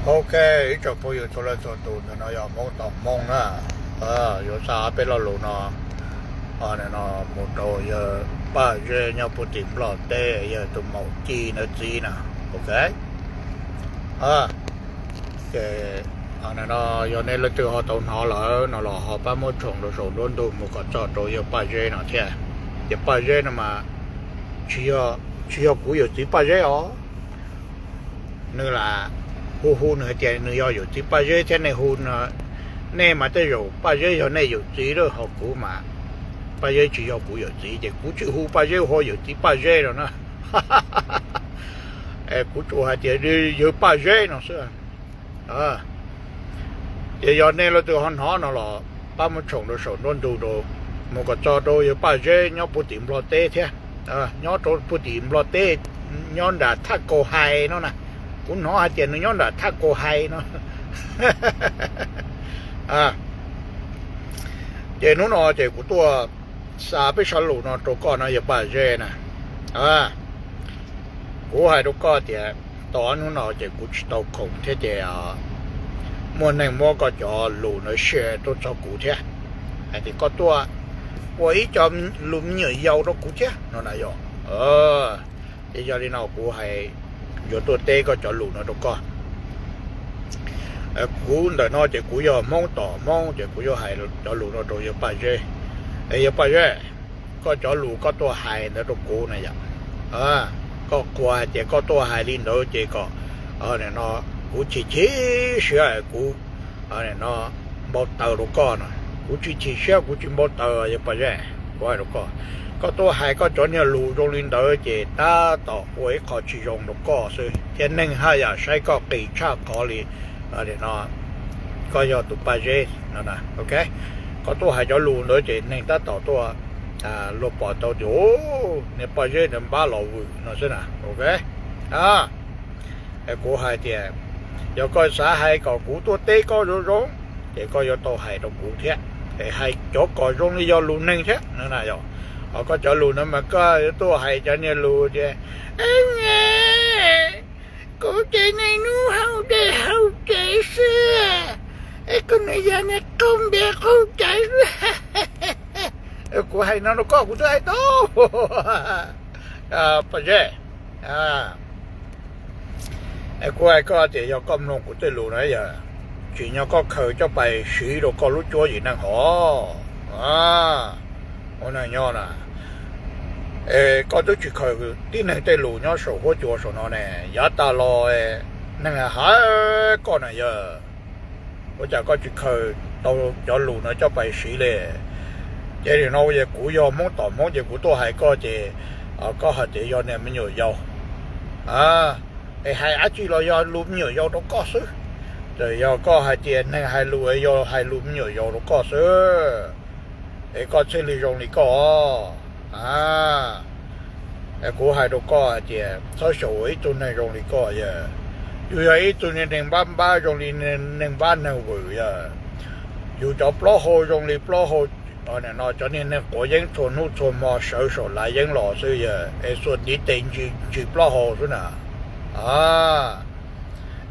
Ok, ib tsoom phooj ywg txhua leej txhua tus, ntawm no yog Hmoob tom Hmoob na. Yuav xa peb lo lus no, no mus rau yawg Paj Zeb nyob puag tim Nplog teb, yog tus maum Ci ntawd txiv na. Ok, ces no yog nej leej twg ho tau hnov lawm no los ho pab muab tshoom rau saum nruab ntug mus kom txog rau yawg Paj Zeb no thiab. Ces Paj Zeb no mas tsis yog kuv yawm txiv Paj Zeb os. Nws lam hu hu nws hais tias nws yog yawm txiv Paj Zeb thiab nej hu, nej mas tej zaum Paj Zeb yog nej yawm txiv lawm, ho kuv mas Paj Zeb tsis yog kuv yawm txiv, ces kuv tsis hu Paj Zeb ua yawm txiv Paj Zeb no na. Kuv tsuas hais tias yawg Paj Zeb no xwb. Ces yog nej leej twg ho hnov no los pab muab tshoom rau saum nruab ntug rau mus kom txog rau yawg Paj Zeb nyob puag tim Nplog teb thiab. Nyob rau puag tim Nplog teb, nyob nram Thaj Kaus Hais no na. Kuv hnov hais tias nws nyob nram Thaj Kaus Hais no. Ces hnub no ces kuv tuaj xa peb sab lus no rau koj no yawg Paj Zeb na. Kuv hais rau koj tias tau ob hnub no ces kuv tsis tau khoom thiab ces muaj neeg muab koj cov lus ntawd share tuaj txog kuv thiab, hais tias koj tuaj ua ib co lus me nyuam yaus rau kuv thiab no na yog. Ces yog li no kuv hais yuav tuaj teb koj cov lus no rau koj. Kuv ntawm no ces kuv yog Hmoob tom Hmoob ces kuv yuav hais cov lus no rau yawg Paj Zeb. Yawg Paj Zeb, koj cov lus koj tuaj hais ntawd rau kuv na yom, koj qhuas hais tias koj tuaj hais li ntawd ces kom no kuv chim chim siab kuv no npau taws rau koj no. Kuv tsis chim siab, kuv tsis npau taws yawg Paj Zeb, kuv hais rau koj. Koj tuaj hais koj cov niag lus zoo li ntawd ces tab tom ua ib qho tsis zoo rau koj xwb thiab neeg haj yam saib koj qis tshaj qhov li no koj yog tus Paj Zeb no. Ok, koj tuaj hais cov lus ntawd ces neeg tab tom tuaj luag pom tau tias niag Paj Zeb ntawd npab los vwm no xwb na. Ok, kuv hais tias yog koj xav hais kom kuv tuaj teb koj zoo zoo ces koj yuav tau hais rau kuv thiab, es hais cov kom zoo li yog lus neeg thiab no na yog. Ho koj cov lus no mas koj yuav tuaj hais cov niag lus tias kuv ces niaj hnub haus dej haus cawv xwb, es kuv niaj yog niag qaug npias qaug cawv xwb. Kuv hais no rau koj kuv twb hais tau. Paj Zeb, kuv hais koj tias yog koj mloog kuv tej lus na yog, tsim nyog koj khaws coj pais siv rau koj lub cuab yim neej hov. Ua neej nyob na, es koj twb tsis khaws tib neeg tej lus nyob saum huab cua saum no ne, yav tas los neeg hais koj na yog, ua cas koj tsis khaws tau cov lus no coj pais siv li? Ces nim no kuv yog Hmoob tom Hmoob ces kuv tuaj hais koj ces koj hais tias yog niag me nyuam yaus, es hais dab tsi los yog lus me nyuam yaus rau koj xwb. Txawm yog koj hais tias neeg hais lus yog hais lus me nyuam yaus rau koj xwb, es koj thiaj li zoo li koj. Kuv hais rau koj hais tias txhob xyaum ua ib tug neeg zoo li koj yog, yus yog ib tug neeg npab npab zoo li neeg npab neeg vwm yog, yus cov plaub hau zoo li plaub hau no cov niag neeg quav yeeb txhua hnub txhua hmo sawv saum lav yeeb los xwb yog, es xuas ntiv tes ntsis plaub hau xwb na.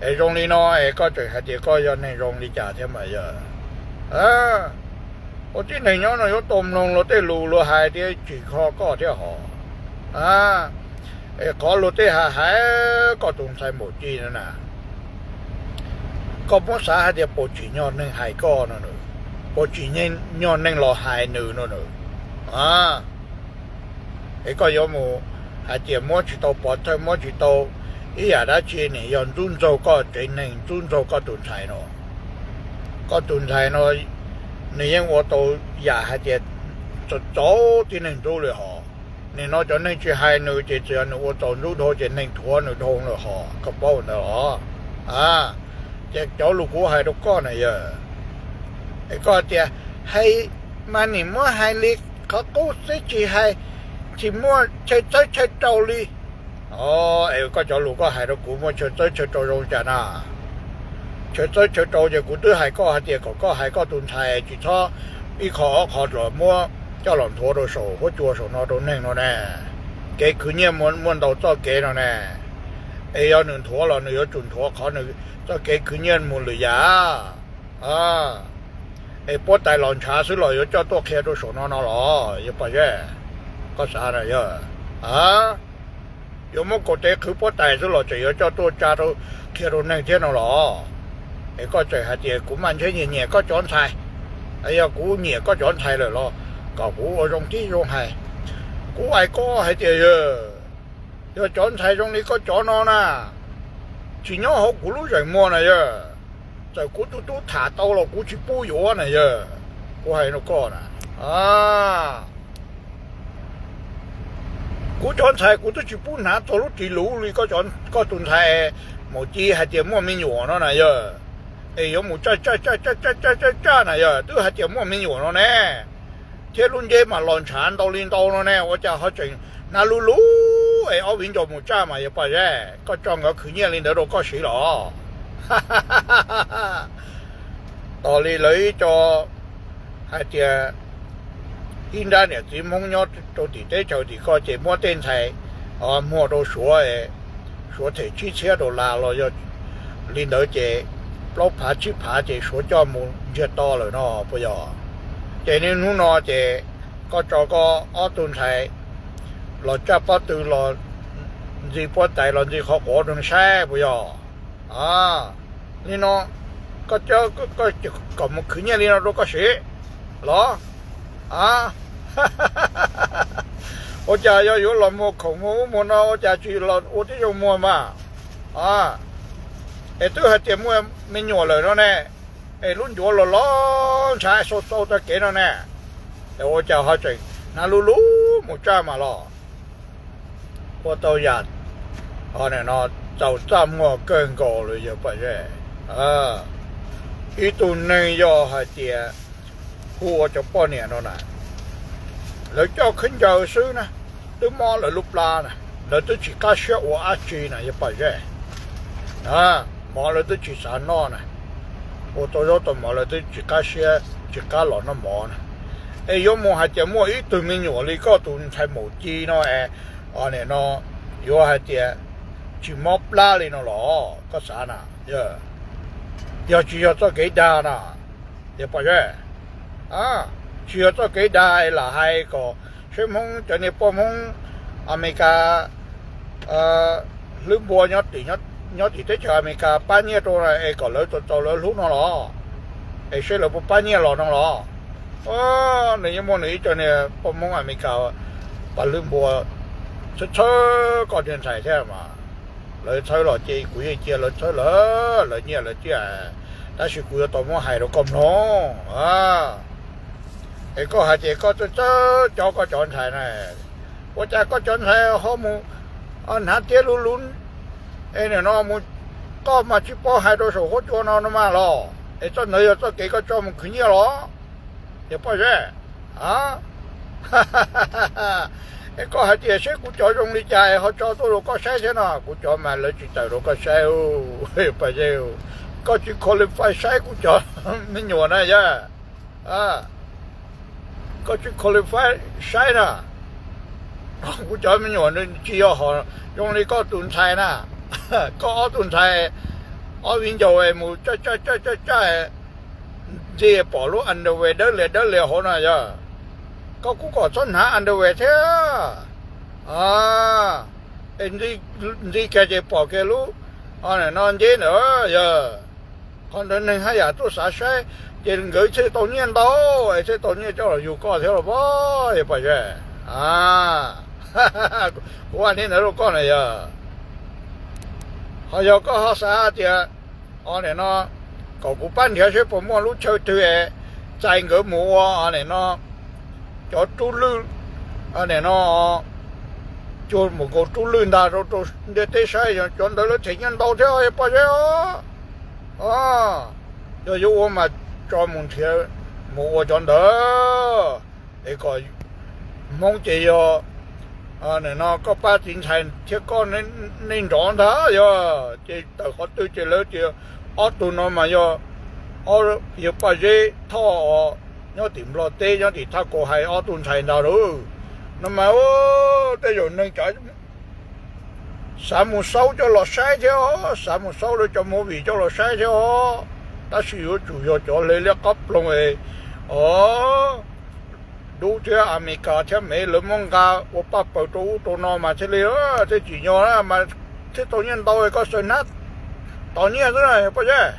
Es zoo li no es koj tseem hais tias koj yog neeg zoo li cas thiab mas yog? Ua tib neeg nyob no yuav tau mloog luag tej lus luag hais thiab tsim kho koj thiab hos. Es qhov luag tej hais hais koj tus ntxhais npaum ci no na, koj muab xav hais tias puas tsim nyog neeg hais koj no, puas tsim nyog neeg los hais nws no na. Es koj yuav mus hais tias muab tsis tau pov thawj, muab tsis tau ib yam dab tsi, nim yog ntxub ntxaug koj tsev neeg, ntxub ntxaug koj tus ntxhais no. Koj tus ntxhais no nws yeej ua tau yam hais tias txaus txaus tib neeg ntxub li hos. Nim no cov neeg tsis hais nws ces txawm yog nws ua txaus ntxub dhau ces neeg thuam nws dhau lawm hos, koj paub ntawd os. Ces cov lus kuv hais rau koj na yog, es koj tias hais mas nim muab hais li qhov qub xwb, tsis hais, tsis muaj chaw txawb chaw rau li. Es koj cov lus koj hais rau kuv muaj chaw txawb chaw rau zoo cas na? Chaw txawb chaw rau ces kuv twb hais koj hais tias kom koj hais koj tus ntxhais tsis txhob ib qho ob qho los muab coj los nthuav rau saum huab cua saum no rau neeg no ne. Kev khwv nyiaj muaj ntau txoj kev no ne. Es yog nws nthuav los nws yuav tsum nthuav qhov nws txoj kev khwv nyiaj mus lwm yam. Es puab tais los ntshav xwb los yuav coj tuaj qhia rau saum no no los yog pom zeb? Koj xav na yog, yuav muab kaum tes qhwv puab tais xwb los tseem yuav coj tuaj tsa rau, qhia rau neeg thiab no los? Es koj tseem hais tias kuv maj ntseb nyiam nyiam koj cov ntxhais, yog kuv nyiam koj cov ntxhais lawm los kom kuv ua zoo tib zoo hais. Kuv hais koj hais tias yog, yog cov ntxhais zoo li koj cov no na, tsis nyob hauv kuv lub zeem muag na yog, txawm kuv tus tub tham tau los kuv tsis pub yuav na yog. Kuv hais rau koj na, kuv cov ntxhais kuv twb tsis pub hnav txog lub ris luv li koj tus ntxhais Maum Ci hais tias muaj me nyuam no na yog. Es yuav mus tsaj tsaj tsaj tsaj tsaj tsaj tsaj na yog twb hais tias muaj me nyuam no ne, thiab lub nceb mas los ntshav ntau li ntau no ne, ua cas ho tseem hnav luv luv es ob viv ncaus mus tsaj mas yog pom zeb? Koj tso nkawd khwv nyiaj li ntawd rau koj siv los? Tos li lawv ib co hais tias ib nrab niam txiv Hmoob nyob rau tim teb chaws tim koj ces muab tej ntxhais muag rau Suav, Suav them tsib txhiab dollar los yog li ntawd ces plaub phav tsib phav ces Suav coj mus ntsiag to lawm no puas yog? Ces niaj hnub no ces koj tso koj ob tug ntxhais los tsaj pob tw los ntxi puab tais los ntxi qhov quav rau saib puas yog? Li no, koj, kom mus khwv nyiaj li no rau koj siv los? Ua cas yog yuav los muag khoom muag ub muag no ua cas tsis los ua tib zoo muag mas? Es twb hais tias muaj me nyuam lawm no ne, es lub ncuav los los ntshav xau xau tag kev no ne, es ua cas ho tseem hnav luv luv mus tsaj mas los? Ua tau yam no txaus txaj muag kawg nkaus li yog pom zeb. Ib tug neeg yog hais tias hu ua cov poj niam no na, lawv coj khaub ncaws xwb na, twb mob lawv lub plab na, lawv twb tsis qab siab ua dab tsi na yog pom zeb. Mov lawv twb tsis xav noj na, ua tau zaub tau mov lawv twb tsis qab siab tsis qab los noj mov na. Es yuav mus hais tias muaj ib tug me nyuam li koj tus ntxhais Maum Ci no es, nim no yuav hais tias tsis mob plab li no los koj xav na? Yog tsis yog txoj kev dag na, yog pom zeb, tsis yog txoj kev dag es lam hais kom seb Hmoob cov niag poj Hmoob Amelikas hlwb npua nyob tim teb chaws Amelikas pab nyiaj rau es kom lawv txaus txaus lawv hlub no los? Es seb lawv puas pab nyiaj los no los? Nws yeej muaj nws ib co niag poj Hmoob Amelikas pab hlwb npua txhawb txhawb koj niag ntxhais thiab mas. Lawv txhawb los ces kuv yeej cia lawv txhawb lawv, lawv nyiaj lawv txiaj, tab sis kuv yuav tau muab hais rau koj mloog. Es koj hais tias koj txawj txawj cov koj cov ntxhais na, ua cas koj cov ntxhais ho mus hnav tiab luv luv, es nim no mus, koj mas tsis paub hais rau saum huab cua no no mas los? Es txoj ntawd yog txoj kev koj tso mus khwv nyiaj los? Yog poj zeb, es koj hais tias seb kuv cov zoo li cas es ho tso tuaj rau koj saib thiab no, kuv cov mas lawv tsis tawm rau koj saib. Poj zeb, koj tsis qualify saib kuv cov me nyuam na yog, koj tsis qualify saib na. Kuv cov me nyuam tsis yog hom zoo li koj tus ntxhais na. Koj ob tug ntxhais, ob viv ncaus mus caj caj caj caj caj, ntxi pom lub underwear dawb lias dawb lias hauv no yog, koj kuj kom txhob hnav underwear thiab. Es ntxi kiag ces pom kiag lub, no nceb ntawd yog, qhov ntawd neeg haj yam tuaj xav saib, ces nkawd thiaj tau nyiaj ntau, es thiaj tau nyiaj coj los yug koj thiab los pob, yog pom zeb. Kuv hais li ntawd rau koj na yog, ho yog koj ho xav tias, o nim no, kom kuv pab nrhiav seb puas muaj lub chaw twg es txais nkawd mus ua, o nim no, cov rub lwj, nim no, cuag mus nkaus rub lwj ntag rau ntiaj teb saib, cov ntawd lawv them nyiaj ntau thiab poj zeb os. Yog yuav ua mas tso mus nrhiav, mus ua cov ntawd, es kom Hmoob ces yog, nim no koj pab txiv ntxhais thiab koj nej nrov ntag yog, ces tawm qhov twg ces lawv tias ob tug no mas yog, yog poj zeb Thoj os, nyob tim Nplog teb nyob tim Thaj Kaus Hais ob tug ntxhais ntag lauj. No mas tej zaum neeg cov Xav mus xaub coj los saib thiab os, xav mus xaub lawv cov movie coj los saib thiab os, tab sis yuav tsum yog cov hle liab qab ploog es, o, dub thiab Amelikas thiab Mev lawv muab nqa ua paj paws rau ub rau no mas thiaj li, thiaj tsim nyog na mas thiaj tau nyiaj ntau, koj xaws hnab tos nyiaj xwb na Paj Zeb.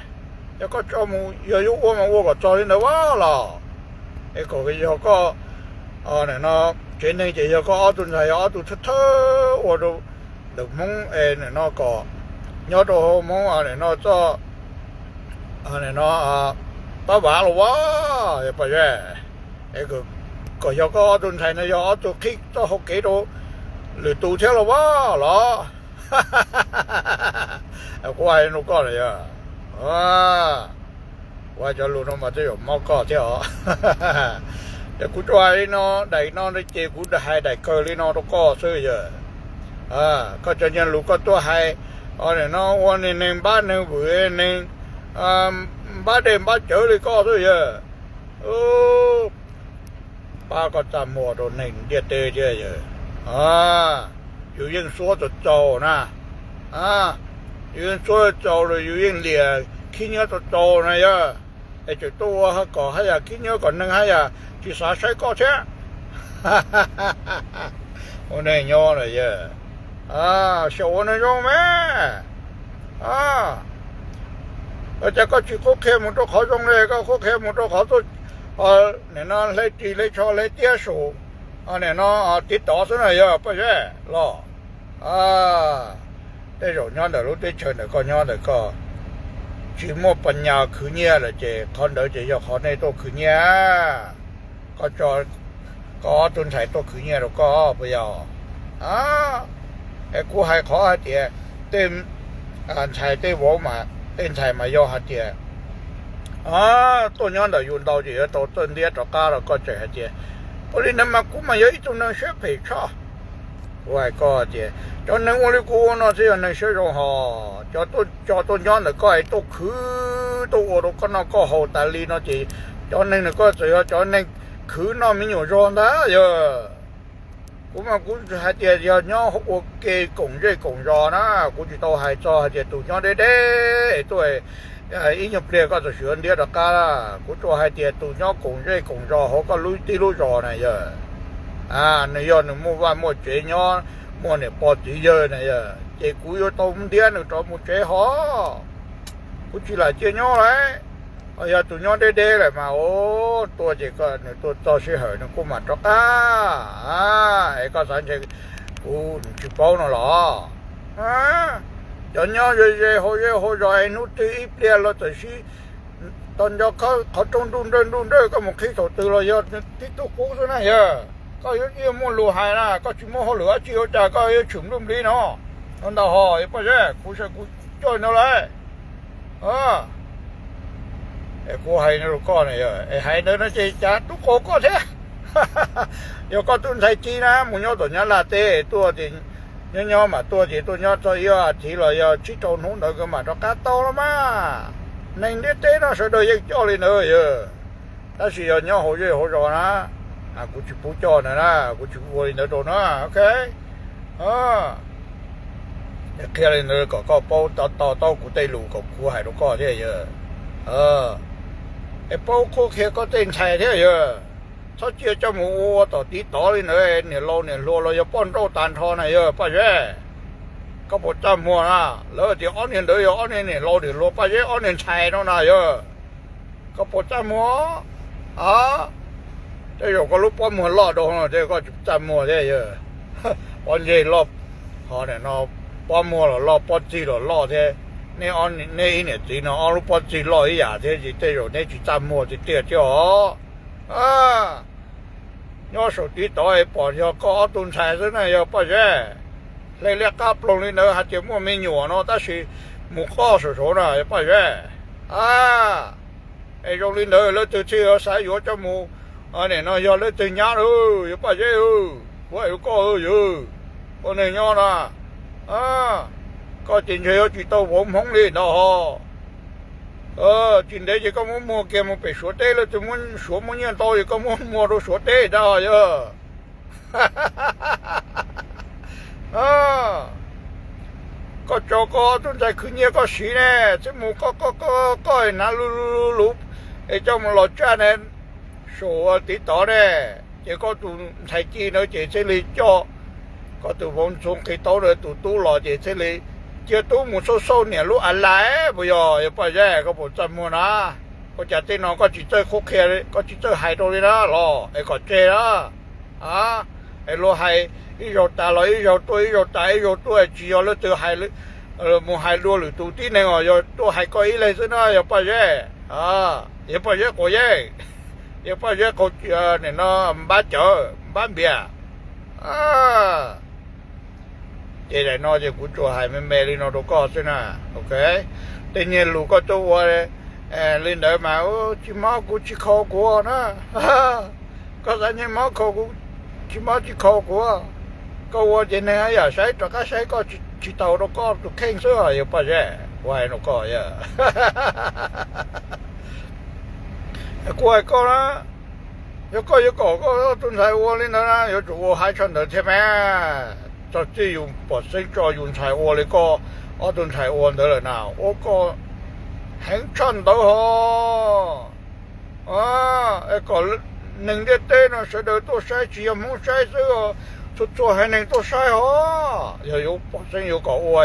Yog koj tso mus yog yuav ua mas ua kom txog li ntawd vaj los, es kom yog koj, no, tsev neeg ces yog koj ob tug ntxhais yog ob tug thawj thawj ua rau ntawm Hmoob es nim no kom nyob rau hauv Hmoob nim no txoj, nim no pab vav los vaj, yog Paj Zeb, es kom yog koj ob tug ntxhais no yog ob tug qhib txoj hau kev rau lwm tus thiab los vaj los. Kuv hais rau koj na yog, kuv hais cov lus no mas twb yuav mob koj thiab os. Ces kuv tsuas hais li no, daim no ces kuv hais daim kawg li no rau koj xwb yog. Koj cov nyuag lus koj tuaj hais, nim no ua neeg npab neeg vwm, neeg npab dej npab cawv li koj xwb yog. Pab koj txaj muag rau neeg ntiaj teb thiab yog. Yus yeej suab txaus txaus na, yus yeej suab txaus los yus yeej liam khib nyiab txaus txaus na yog. Es tseem tuaj ua kom haj yam khib nyiab kom neeg haj yam tsis xav saib koj thiab. Ua neeg nyob na yog, xyaum ua neeg zoo me. Ua cas koj tsis qhuab qhia mus rau qhov zoo li, koj qhuab qhia mus rau qhov tuaj, nim no hle ris hle tsho hle tiab saum, nim no tiv tov xwb na yog Paj Zeb los. Tej zaum nyob ntawm lub teb chaws ntawm koj nyob ntawm koj tsis muaj pas nyas khwv nyiaj lawm ces qhov ntawd ces yog qhov nej tuaj khwv nyiaj. Koj tso koj ob tug ntxhais tuaj khwv nyiaj rau koj puas yog? Es kuv hais qhov hais tias tej ntxhais tej vauv mas, tej ntxhais mas yog hais tias tuaj nyob ntawm yus ntau ces yuav tau txawj ntiab rov qab los koj tseem hais tias ua li ntawd mas kuv mas yog ib tug neeg siab phem tshaj. Kuv hais koj tias cov neeg ua li kuv ua no thiaj yog neeg siab zoo hos. Cov tuaj nyob ntawm koj es tuaj khwv tuaj ua rau koj noj koj haus tas li no ces cov neeg ntawm koj txawm yog cov neeg khwv noj me nyuam zog ntag yog. Kuv mas kuv hais tias yog nyob ua ke koom zej koom zos na, kuv tsis tau hais txog hais tias tus nyob deb deb tuaj ib nyuag pliag koj txawm sim ua ntiab rov qab. Kuv tsuas hais tias tus nyob koom zej koom zos hauv koj lub tib lub zos na yog, nws yog nws muaj vaj muaj tsev nyob, muaj niam pog txiv yawg na yog, ces kuv yuav tau ntiab nws rov mus tsev hos. Kuv tsis lam cia nyob lawm. Yog tus nyob deb deb lawm mas tuaj ces nws tuaj txog sij hawm nws kuj mam rov qab. Es koj xav ntshe kuv tsis paub no los? Cov nyob ze ze hauv zej hauv zos es hnub twg ib pliag los txawm sib tau nco qhov rooj nruj nrawj nruj nrawj, koj mus qhib thaum twg los yog tib tug qub xwb na yog. Koj yuav muaj lus hais na, koj tsis muaj hauj lwm dab tsi ua cas koj yuav tshwm nplij nplig no? Ntau hos Paj Zeb, kuv saib kuv coj no lawm. Es kuv hais no rau koj na, es hais ntawd no ces cas tub qaug koj thiab. Yog koj tus ntxhais ci na mus nyob tom Nyab Laj teb tuaj ces nyob nyob mam tuaj ces tuaj nyob txog ib as thiv los yog tsib rau hnub ntawd nkawd mam rov qab tau los mas. Neeg ntiaj teb no sawv daws yeej coj li ntawd yog. Tab sis yog nyob hauv zej hauv zos na, kuv tsis pub coj ntawd na, kuv tsis ua li ntawd rau na, ok. Qhia li ntawd kom koj paub to taub kuv tej lus kom kuv hais rau koj thiab yog. Es paub qhuab qhia koj tej ntxhais thiab yog. Txhob cia coj mus ua ua tom tiv tov li ntawd, niam laus niam hluas los yog poj nrauj tas nrho na yog Paj Zeb. Koj puas txaj muag na? Lawv tias ob niag ntawd yog ob niag niam laus niam hluas Paj Zeb ob niag ntxhais no na yog. Koj puas txaj muag? Tej zaum koj lub pob muag loj dhau no thiab koj tsis txaj muag thiab yog. Pob ntseg loj, ho nim no pob muag los loj pob txig los loj thiab. Nej ib niam txiv no ob lub pob txig loj ib yam thiab ces tej zaum neb tsis txaj muag tiag tiag thiab os. Nyob saum tiv tov es pom yog koj ob tug ntxhais xwb na yog Paj Zeb. Hle liab qab ploog li ntawd hais tias muaj me nyuam no tab sis mus qoj saum saud na yog Paj Zeb. Es zoo li ntawd leej twg thiaj yuav xav yuav coj mus, nim no yog leej twg nyab lawm yog Paj Zeb, kuv hais rau koj yog, ua neeg nyob na, koj ces ntshe yuav tsis tau vauv Hmoob li ntag hos. Tsis ntev ces koj muab muag kiag mus pem Suav teb, leej twg muab Suav muab nyiaj ntau ces koj muab muag rau Suav teb ntag yog. Koj tso koj ob tug ntxhais khwv nyiaj koj siv ne, thiab mus koj koj koj koj hnav luv luv luv es coj mus los tsaj ne, saum tiv tov ne, ces koj tus ntxhais ci ntawd ces thiaj li coj koj tus vauv ntxhua nqi taub ntawd tus tub los ces thiaj li cia tub mus xauj xauj niam lub a lais puas yog? Yog Paj Zeb, koj puas txaj muag na? Ua cas tej no koj tsis txawj qhuab qhia, koj tsis txawj hais rau li na los es kom tseg na? Es luag hais ib zaug tas los ib zaug tuaj, ib zaug tas ib zaug tuaj, tsis yog leej twg hais, mus hais dua lwm tus tib neeg os, yog tuaj hais koj ib leeg xwb na, yog Paj Zeb. Yog Paj Zeb quas yeej, yog Paj Zeb qau, nim no npab cawv npab npias. Ces daim no ces kuv tsuas hais me me li no rau koj xwb na. Ok, tej niag lus koj tuaj ua li ntawd mas tsis mob kuv tsis kho kuv na. Koj xav nyiag mob kho kuv, tsis mob tsis kho kuv. Koj ua ces neeg yam saib rov qab saib koj tsis tau rau koj tus kheej xwb, yog Paj Zeb, kuv hais rau koj. Kuv hais koj na, yog koj yuav kom koj tus ntxhais ua li ntawd na yuav tsum ua heev tshaj ntawd thiab mas. Txog txij yus pom xeeb tso yus ntxhais ua li koj ob tug ntxhais ua ntawd lawm na, ua kom heev tshaj ntawd ho. Es kom neeg ntiaj teb no sawv daws tuaj saib, tsis yog Hmoob saib xwb, txhua txhua haiv neeg tuaj saib ho. Yog yuav pom xeeb yuav kom ua,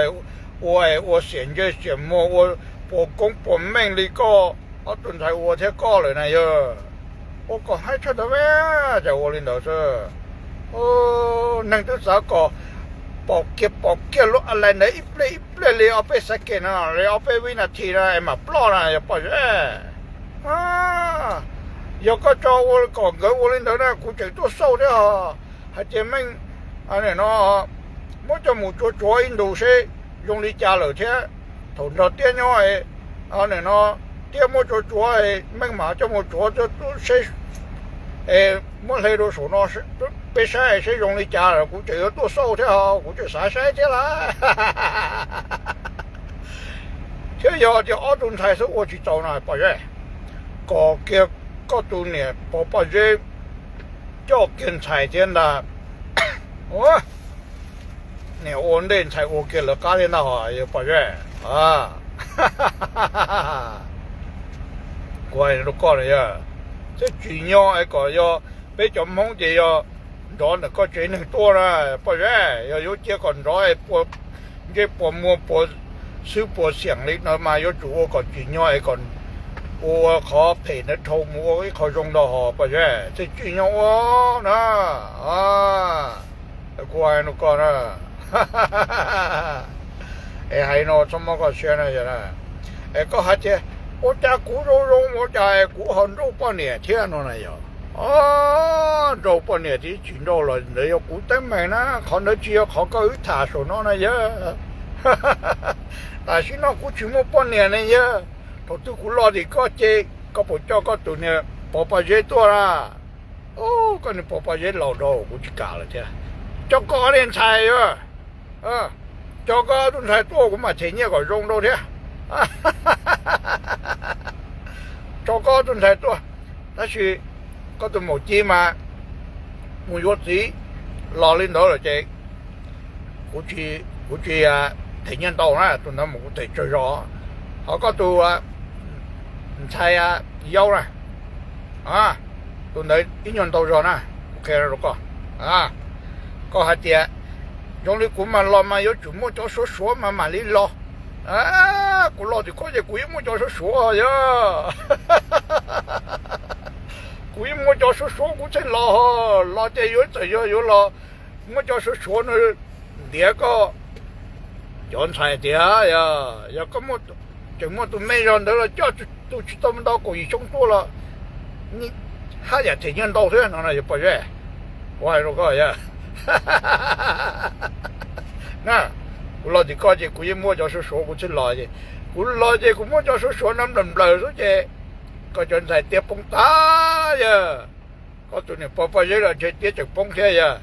ua xiam ntsej xiam muag, ua puas koob puas meej li koj ob tug ntxhais ua thiab koj lawm na yog. Ua kom heev tshaj ntawd mas cas ua li ntawd xwb. Neeg twb xav kom pom kiag pom kiag lub a lais ntawd ib pliag ib pliag li ob peb xav kev no li ob peb vib nas this no es mam ploj na yog Paj Zeb. Yog koj tso ua kom nkawd ua li ntawd na kuv tseem tuaj xauj thiab os. Hais tias meej no muab coj mus tsuav tsuav ib ntus seb zoo li cas lawm thiab. Thaum nrog Tiab nyob no, Tiab muab tsuav tsuav, meej mam coj mus tsuav seb, muab hle rau saum no peb saib seb zoo li cas lawm kuv tseem yuav tuaj xauj thiab os, kuv tseem xav saib thiab lawm. Thiab yog tias ob tug ntxhais xwb ua tsis tau no Paj Zeb, kom kiag koj tus niam pog Paj Zeb coj kiag ntxhais thiab ntag. Niam ua ntej ntxhais ua kiag lawv qab thiab ntag hos yog Paj Zeb. Kuv hais rau koj na yog, thiab tsim nyog es kom yog peb cov Hmoob ces yog nrov ntawm koj tsev neeg tuaj na Paj Zeb, yog yuav cia kom nrov ntsej puas muag puas xwb puas xiam li no mas yuav tsum ua kom tsim nyog es kom ua qhov phem ntawd dhau mus ua ib qho zoo ntag hos Paj Zeb, thiaj tsim nyog ua na. Kuv hais rau koj na, es hais no txhob mob koj siab na yog, es koj hais tias ua cas kuv zoo zoo ua cas es kuv ho nrauj poj niam thiab no na yog. Nrauj poj niam thiab tsis nrauj los ntawd yog kuv teeb meem na, qhov ntawd tsis yog qhov koj wb tham saum no na yog. Tam sim no kuv tsis muaj poj niam ne yog, thaum twg kuv los tim koj ces koj puas coj koj tus niag pog Paj Zeb tuaj na? Koj niag pog Paj Zeb laus dhau kuv tsis kam lawm thiab. Coj koj niag ntxhais yog, coj koj tus ntxhais tuaj kuv mam them nyiaj kom zoo rau thiab. Tso koj tus ntxhais tuaj, tab sis koj tus maum ci mas mus yuav txiv los li ntawd lawm ces kuv tsis them nyiaj ntau na, tus ntawd mas kuv them tsawg zog. Ho koj tus ntxhais Yau na, tus ntawd ib nyuag ntau zog na, kuv qhia rau koj. Koj hais tias zoo li kuv mas los mas yuav tsum muaj cov suav suav mas mam li los. Kuv los tim koj ces kuv yeej muaj cov suav suav yog, kuv yeej muaj cov suav suav kuv thiaj los, los ces yuav txawm yog yuav los muab cov suav suav no ntiav koj cov ntxhais tias yog, yog koj tseem muaj tus me zog ntawd los coj tus tsis tau ntau kaum yim xyoo tuaj los haj yam them nyiaj ntau thiab no na yog Paj Zeb. Kuv hais rau koj yog, na, kuv los tim koj ces kuv yeej muaj cov suav suav kuv thiaj los ces, kuv los ces kuv muab cov suav suav no nplawm nplawm xwb ces koj cov ntxhais tiab poob tag yog. Koj tus niam pog Paj Zeb los ntshe tiab tseem poob thiab yog.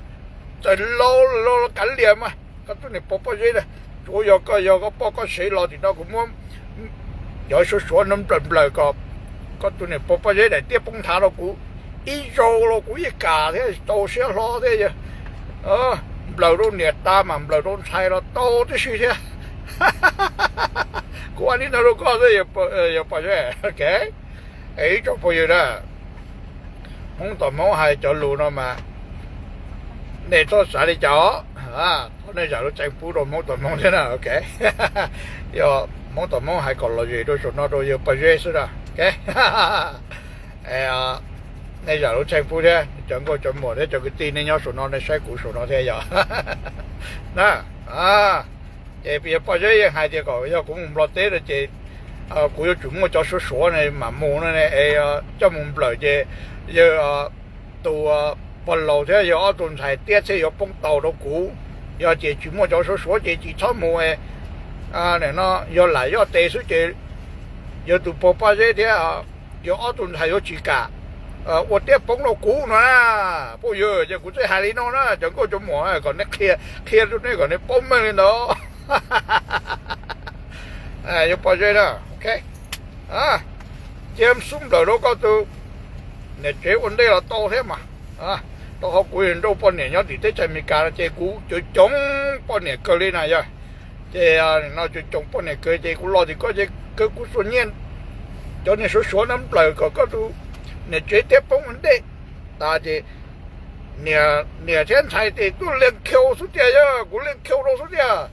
Txawm laus los kav liam mas koj tus niam pog Paj Zeb na, tsuav yog koj yog koj poj koj sev los tim no kuv muab cov suav suav no nplawm nplawm kom koj tus niam pog Paj Zeb daim tiab poob nthav rau kuv ib zaug los kuv yeej kam thiab tau siab hlo thiab yog. Nplawm rau niam tas mas nplawm rau ntxhais los tau tib si thiab. Kuv ua li no rau koj xwb yog pom zoo, ok. Es ib tsoom phooj ywg na, Hmoob tom Hmoob hais cov lus no mas nej txhob xav li cas, thov nej zam lub txim pub rau Hmoob tom Hmoob thiab na, ok. Yog Hmoob tom Hmoob hais kom lom zem rau saum no rau yawg Paj Zeb xwb na, ok. Nej zam lub txim pub thiab cov nkauj cov muam thiab cov kwv tij nej nyob saum no nej saib kuv saum no thiab yog na. Ces yawg Paj Zeb yeej hais tias kom yog kuv mus Nplog teb no ces kuv yuav tsum muaj cov suav suav ne mam mus no ne, es coj mus nplawm ces yawg tus pog laus thiab yawg ob tug ntxhais tiab thiaj yuav poob taus rau kuv. Yog ces tsis muaj cov suav suav ces tsis txhob mus no, yog lam yoj tes xwb ces yawg tus pog Paj Zeb thiab yawg ob tug ntxhais yuav tsis kam ua tiab poob rau kuv no na. Phooj ywg, ces kuv thiaj hais li no na cov nkauj cov muam, kom nej qhia, qhia rau nej kom nej paub meej li ntawd. Yawg Paj Zeb na, ok, cia xub nplawm rau koj tus niam tsev ua ntej los tau thiab mas. Rau qhov kuv yog nrauj poj niam nyob tim teb chaws Amelikas no ces kuv coob coob poj niam kawg li na yog. Ces no coob coob poj niam kawg ces kuv los tim koj ces kawg kuv xuas nyiaj cov niag suav suav no nplawm kom koj tus niam tsev tiab poob ua ntej tas ces niam thiab ntxhais ces tuaj liag khau xwb tiag, yog kuv liag khau rau xwb tiag.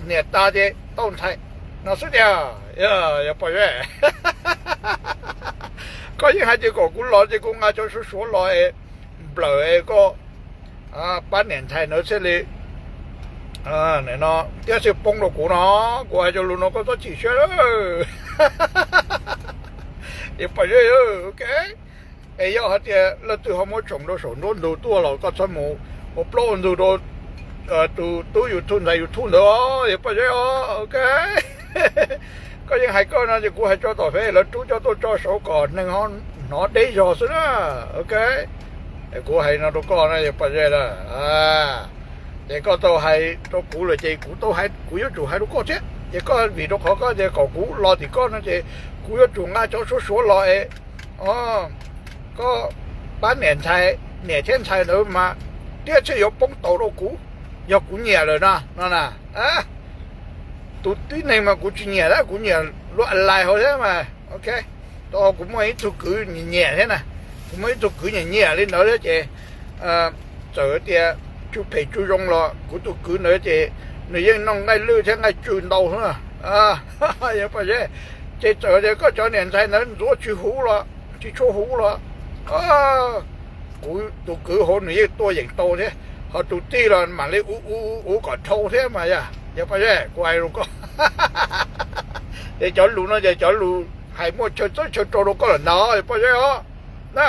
Niam tas ces tau ntxhais no xwb tiag. Yawg Paj Zeb, koj yeej hais tias kom kuv los ces kuv nqa cov suav suav los es nplawm es koj pab niam ntxhais ntawd thiaj li no tiab thiaj poob rau kuv no. Kuv hais cov lus no koj txhob chim siab. Yawg Paj Zeb, ok. Es yog hais tias leej twg ho muab tshoom rau saum nruab ntug tuaj los koj txhob mus ua plaub ua ntug rau tus tub YouTube ntxhais YouTube ntawd, yawg Paj Zeb os, ok. Koj yeej hais koj no ces kuv hais tso tom fev lawv rub coj tuaj tso saud kom neeg hnov deb zog xwb na, ok. Kuv hais no rau koj na yawg Paj Zeb na, ces koj tau hais rau kuv lawm ces kuv tau hais, kuv yuav tsum hais rau koj thiab. Ces koj vim rau qhov koj tias kom kuv los tim koj no ces kuv yuav tsum nqa cov suav suav los es koj pab niam ntxhais, niam thiab ntxhais ntawd mas tiab thiaj yuav poob taus rau kuv, yog kuv nyiam lawm no no na. Tus tib neeg mas kuv tsis nyiam, kuv nyiam luag lais hauv thiab mas, ok. Rau qhov kuv muaj ib tug kwv nyiam nyiam thiab na, kuv muaj ib tug kwv nyiam nyiam li ntawd thiab ces txawm tias tsuj phem tsuj zoo los kuv tus kwv ntawd ces nws yeej noj nqaij lwj thiab nqaij tsw ntau xwb. Yawg Paj Zeb, ces txawm tias koj cov niam ntxhais ntawd ntxuav tsis huv los tsis tshua huv los kuv tus kwv hauv nws yeej tuaj yeem tau thiab, ho tus tij los mam li ua ua ua kom dhau thiab mas yog. Yawg Paj Zeb, kuv hais rau koj, ces cov lus no ces cov lus hais muaj chaw txawb chaw rau rau koj lawm ntag yawg Paj Zeb os. Na,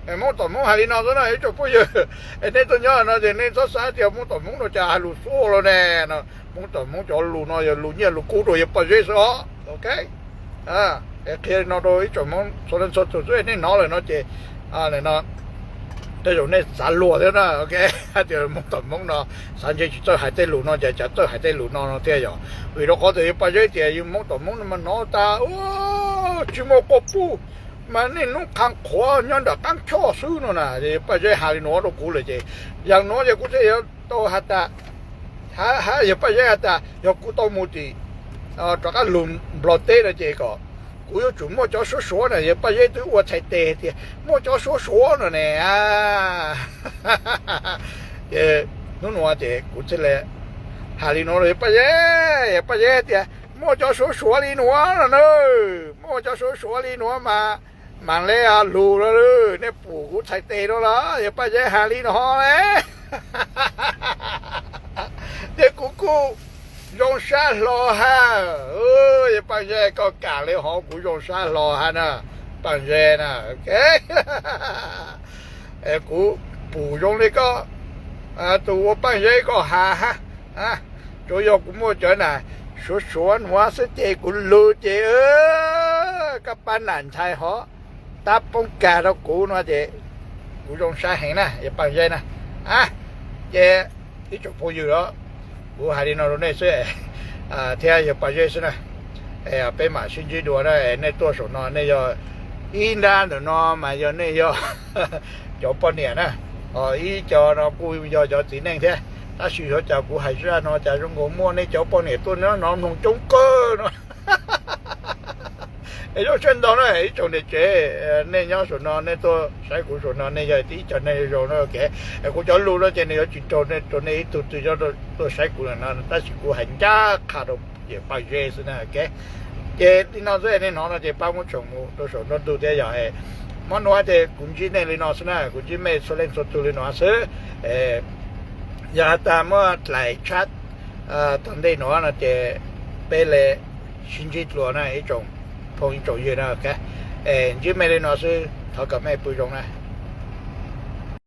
Hmoob tom Hmoob hais li no xwb na ib tsoom phooj ywg. Es nej tuaj nyob no ces nej txhob xav tias Hmoob tom Hmoob no cas hais lus xuav los ne no. Hmoob tom Hmoob cov lus no yog lus nyiaj lus kub rau yawg Paj Zeb xwb os, ok. Qhia li no rau ib tsoom Hmoob txhua leej txhua tus xwb, nej hnov lawm no ces no tej zaum nej xav luag thiab na, ok. Hais tias Hmoob tom Hmoob no xav ntshe tsis txawj hais tej lus no ces cas txawj hais tej lus no no thiab yog vim rau qhov tias yawg Paj Zeb tias yus Hmoob tom Hmoob no mas hnov tas tsis muaj quaj puj, mas niaj hnub qha qhuav nyob nram qab choj xwb no na. Yawg Paj Zeb hais li no rau kuv lawm ces yog no ces kuv thiaj yuav tau has tas, yawg Paj Zeb has tas yog kuv tau mus tim rov qab lug Nplog teb no ces kom kuv yuav tsum muaj cov suav suav na. Yawg Paj Zeb twb ua txhais tes tias muaj cov suav suav no ne. Ces hnub no ces kuv thiaj li hais li no rau yawg Paj Zeb, yawg Paj Zeb tias muaj cov suav suav li no no na, muaj cov suav suav li no mas mam li lug no, nej pum kuv txhais tes no los yawg Paj Zeb hais li no li. Ces kuv kuj zoo sab hlo hab, yawg Paj Zeb koj kam li hov kuv zoo sab hlo hab na, Paj Zeb na. Kuv pum zoo li koj tus ua Paj Zeb koj has hab, tsuas yog kuv muaj cov na suav suav nuav xwb ces kuv lug ces koj pab nam ntxhais hov tab poob kag rau kuv no ces kuv zoo sab heev na yawg Paj Zeb na. Ces ib tsoom phooj ywg os, kuv hais li no rau nej xwb thiab yawg Paj Zeb xwb na. Peb mam sib ntsib dua na, nej tuaj saum no nej yog ib nrab ntawm no mas yog nej yog cov poj niam na, ib co no kuj yog cov txiv neej thiab. Tab sis xyov cas kuv hais zaj no cas zoo nkaus muaj nej cov poj niam tuaj nyob no mloog coob kawg no. Es zoo siab ntau na ib tsoom niam tsev, nej nyob saum no nej tuaj saib kuv saum no nej yog ib co neeg zoo no, ok. Kuv cov lus no ces nws yuav tsis raug nej, raug nej ib tug twg tuaj saib kuv no, tab sis kuv hais ncaj qha rau yawm Paj Zeb xwb na, ok. Ces li no xwb, nej hnov no ces pab muab tsoom mus rau saum nruab ntug thiab yog. Hmo nuav ces kuv ntsib nej li no xwb na, kuv ntsib mej txhua leej txhua tug li no xwb. Yog has tas muaj dlaim tshab tom ntej nuav no ces peb le sib ntsib dlua na ib tsoom phooj ib tsoom ywg na, ok. Ntsib mej li no xwb, thov kom mej pw zoo na.